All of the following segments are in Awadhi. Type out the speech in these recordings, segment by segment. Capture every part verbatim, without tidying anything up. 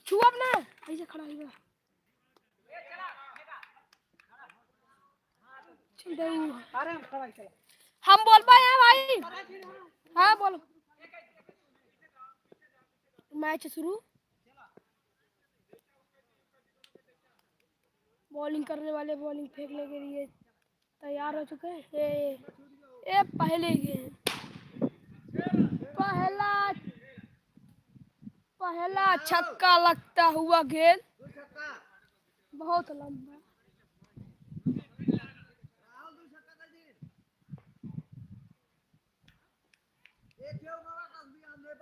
छुअब ना, ऐसे खड़ा होइबा। चल दे उ। अरे हम खड़ा ही चला। हम बोल पाए हैं भाई। हाँ, बोल। मैच शुरू। बॉलिंग करने वाले बॉलिंग फेंकने के लिए तैयार हो चुके हैं। ये, ये पहले गेंद, पहला, पहला छक्का लगता हुआ गेंद, बहुत लंबा।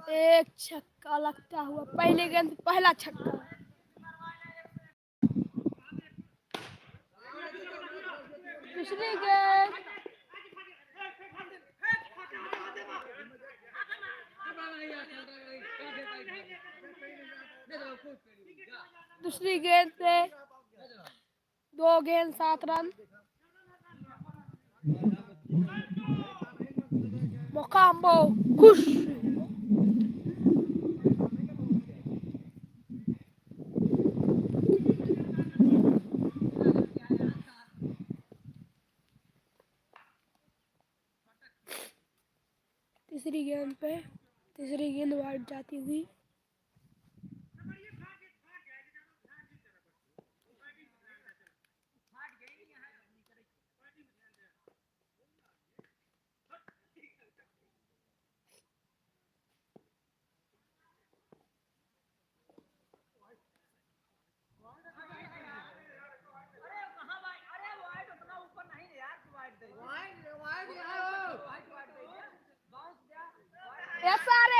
एक छक्का लगता हुआ, पहले गेंद, पहला छक्का। दूसरी गेंद, दूसरी गेंद पे दो गेंद, सात रन। मोकाम्बो खुश। तीसरी गेंद पे, तीसरी गेंद वाइड जाती हुई। ए सारे।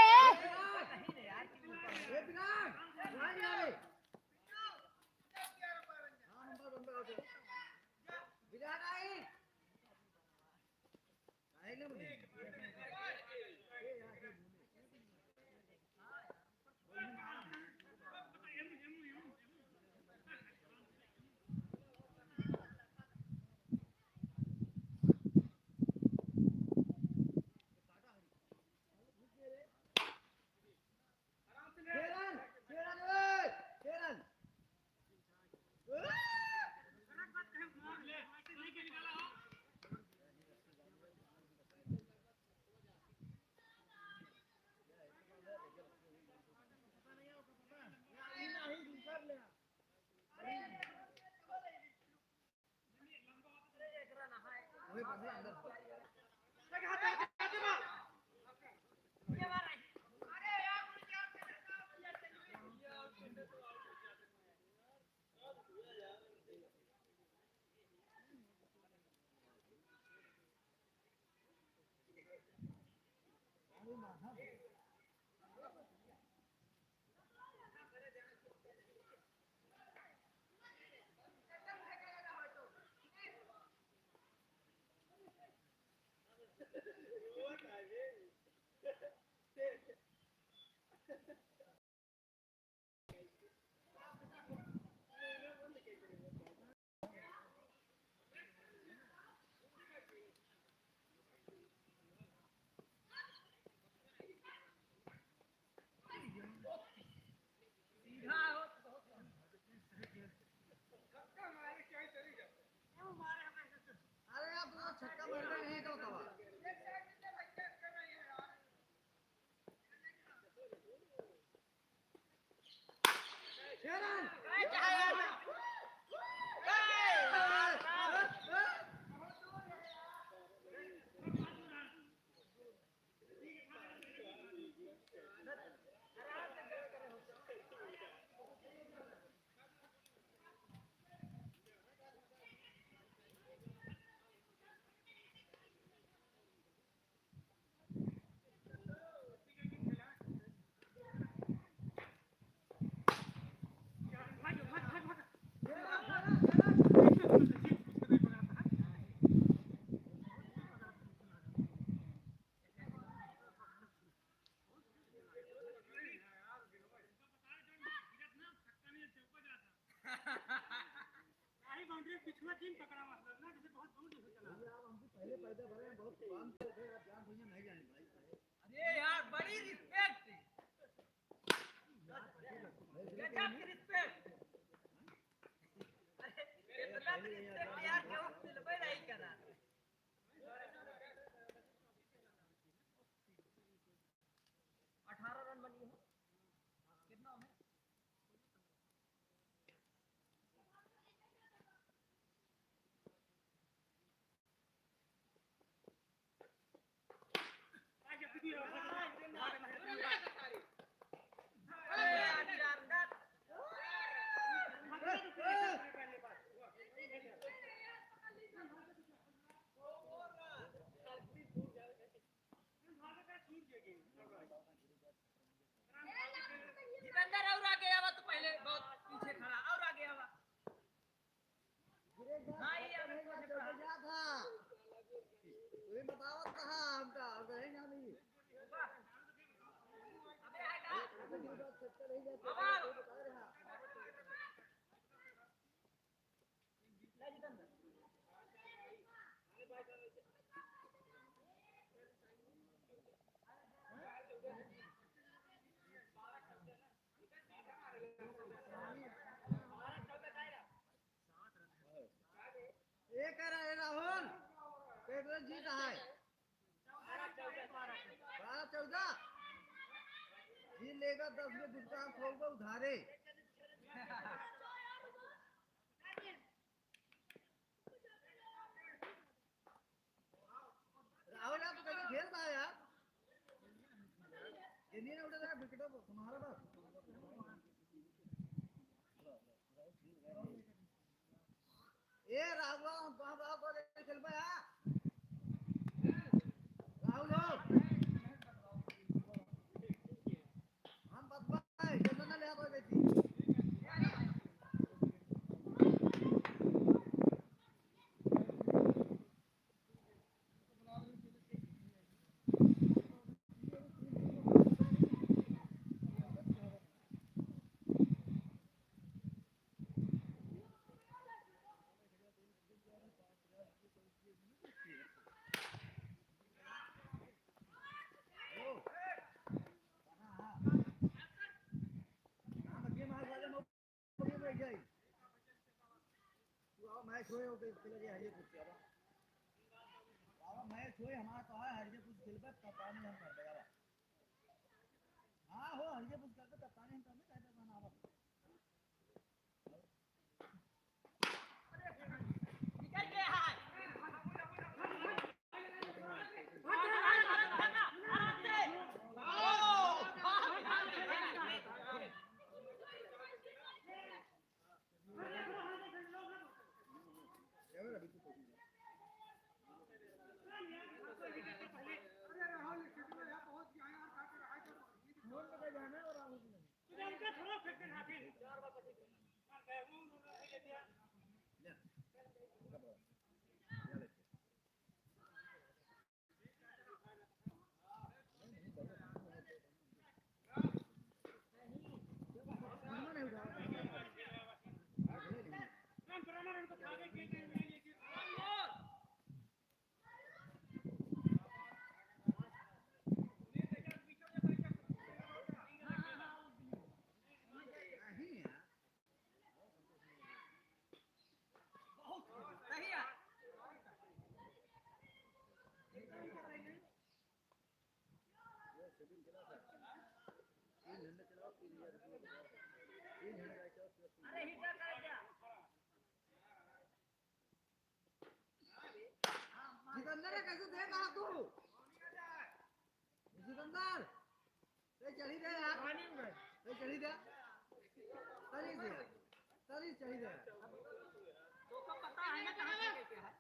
अरे यार, बड़ी रिस्पेक्ट है। जितेंद्र, और आगे आवा, तू पहले बहुत पीछे खड़ा, और आगे आवा। हाँ, ये आगे पीछे खड़ा। क्या था? वही बतावत रहा हमका, और कहीं ना नहीं। अबे आएगा। बाबा। ए, करा, ए, राहुल, पेट्रोल जीत है। बारह चौदह। जी लेगा दस में दुकान खोल दो उधारे। राहुल यार, तू कैसे खेलता है यार? ये नहीं ना उठा था, विकेट तुम्हारा बस। ए राहुल, हम कहाँ बात कर रहे हैं, खेल पे आ। राहुल हो। हम बस भाई, चंदन ना ले आ कोई बेटी। तू आओ, मैच होए, ओके, चले गए, हरिये कुछ खेलो। बाबा, मैच होए, हमारा तो है, हरिये कुछ खेलबे, कप्तानी हम कर देगा, बाबा। हाँ, हो, हरिये कुछ खेलबे, कप्तानी हम कर देगा, बाबा। निकल गया है। सिकंदर, कैसे दे रहा तू? सिकंदर, ए, चढ़ी दे यार। पानी में। ए, चढ़ी दे। तनी से। तनी चढ़ी दे। तो, तो पता है ना कहाँ से लेके है?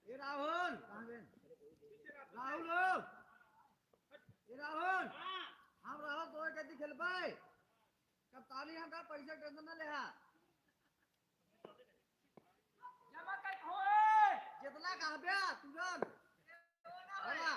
ए राहुल, कहाँ गए? राहुल हो। ए राहुल, हम राहुल तो कैसे खेल पाए? कप्तानी हम का पैसा टेंशन ना ले हा। जमा कर होए। जितना कहबे तुरंत। वाला।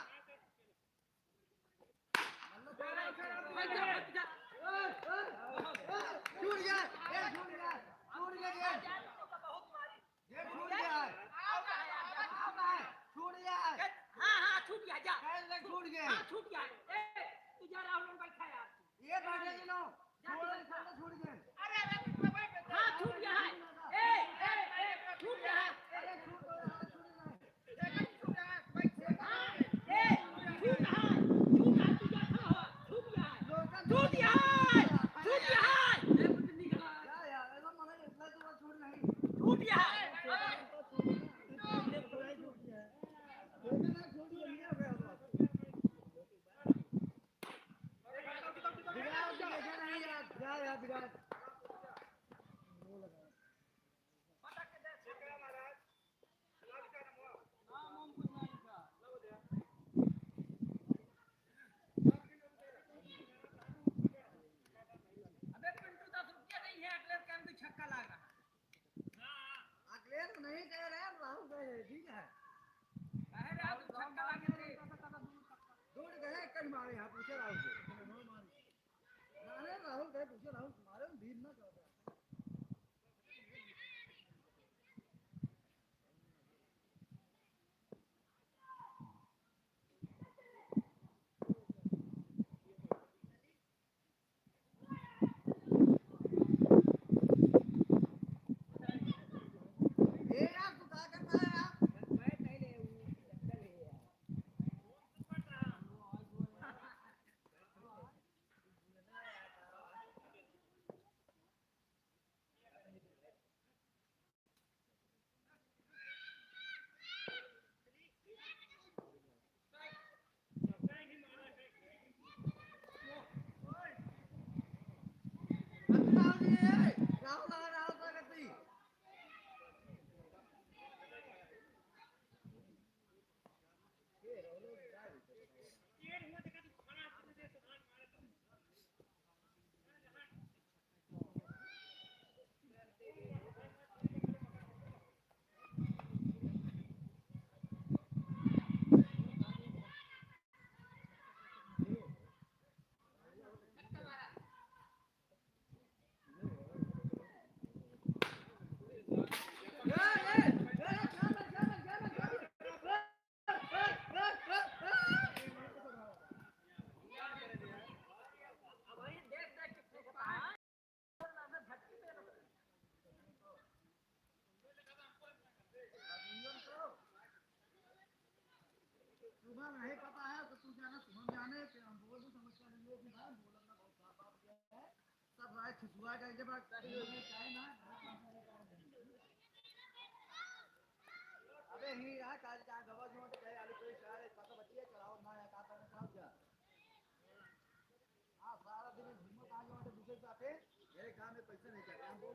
यहाँ पूछे राहुल से। अरे राहुल कहे पूछे, राहुल तुम्हारे में भीड़ ना करता। तुम्हें नहीं पता है तो तू जाना, तुम जाने, फिर हम बोल दूं, समस्या नहीं होगी ना, बोल अपना बहुत साफ बात किया है। सब आए खिसुआ गए जब आज सही हो गए, चाहे ना। अबे ही यहाँ काल का गवा जो तो कहे आलू कोई चाहे पता बचिए चढ़ाओ ना या काटा ना खाओ क्या। हाँ, सारा दिन घूमो कहाँ जो तो दूसरे साथे मेरे काम में पैसे नहीं करते। हम बोल